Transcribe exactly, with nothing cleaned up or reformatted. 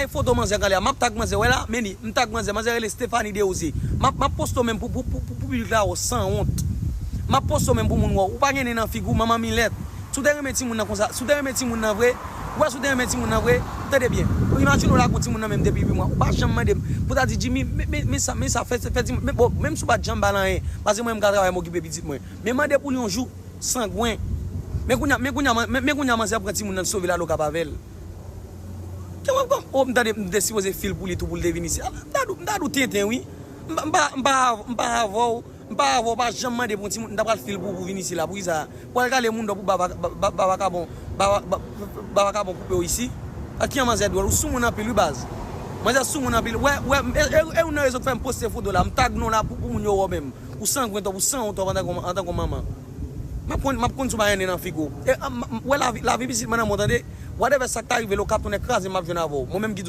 Ay foto manzè gale a, m ap tag manzè, wè la, men li, m tag manzè, manzè rele Stephanie Deose. M ap, m ap poste w menm pou, pou, pou, pou, pou piblik la wè w sanwont. M ap poste w menm pou moun wè w. Ou pa gen nen nan figi w, manman milèt. Si w te renmen timoun nan konsa, si w te renmen timoun nan vre, ou wè si w te renmen timoun nan vre, tande byen. Imajine w la gon timoun nan menm depi uit mwa. Ou pa janm mande m pou ta di Jimmy, men, men, men sa, men sa, fè, fè timoun, men bon, menm si w pa t janm ba l anyen, paske mwen m ka travay m okipe pitit mwen. Men mande pou l yon jou, sangwen. Men kounye a, men kounye a, men, men kounye a manzè pran timoun nan sove l al Okap avè l. Ke mwen pran, oh, m tande, m te sipoze fil pou li tou pou l te vin isi. M ta dou, m ta dou tenten, wi. M pa, m pa, m pa, m pa avè w, m pa avè w, pa janm mande pou yon timoun, m ta pral fil pou, pou vin isi la. Poukisa? Pou al kale moun dò pou ba, ba, ba, ba vakabon, ba, ba, ba, ba vakabon koupe w isi. A ki an manzè dwòl, ou sou moun anpil, wi, baz. Manzè sou moun anpil. Wè, wè, e, e, e, ou nan rezo k fè m poste foto la, m tag non la pou, pou moun yo wè w menm. Ou sangwen twòp, ou sanwont twòp antanke, antanke manman. M ap konn, m ap konn si w pa gen nen nan figi w. E, a, m, m, wè lavi, lavi pitit mwen nan men w, tande. Whatever sa k ta rive l, Okap tounen kraze, m ap jwenn avè w. Mwen menm ki di w